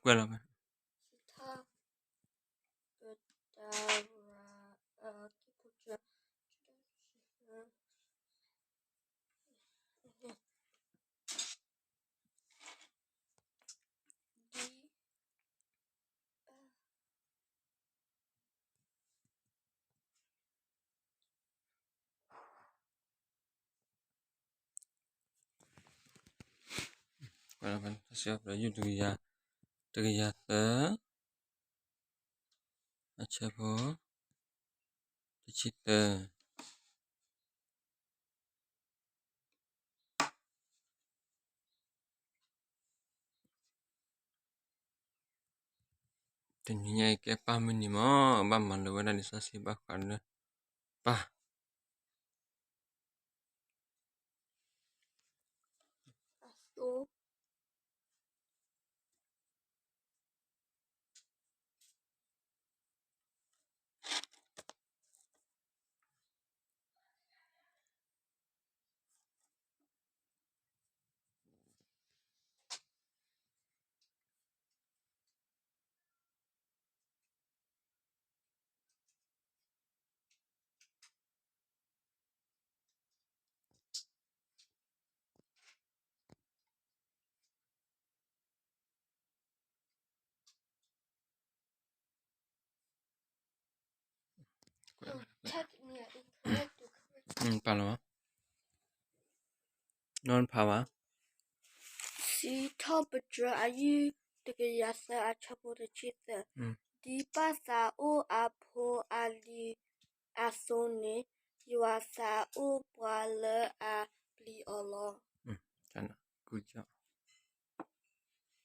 ကွဲးလီၤဝဲ တကယၤသၢ အဆၢဖိ တဆံသၢ တနံၤညါအံၤကဲပၢ်မုၢ်နံၤမး ဘၣ်မၤလိဝဲဒၣ်လံာ်စီဆှံဘၣ်ဃးလၢပၢ် ပာ်လီၤ နီၢ်ဖးဘၣ် စံးထီၣ်ပတြၢၤအယုၢ် တကယၤသၢအဆၢဖိတဆံသၢ, ဒ်ပၢ်သးအိၣ်အဖိအလံၤအသိးန့ၣ်, ယွၤသးအိၣ်ပှၤလၢအပျံၤအီၤလီၤ.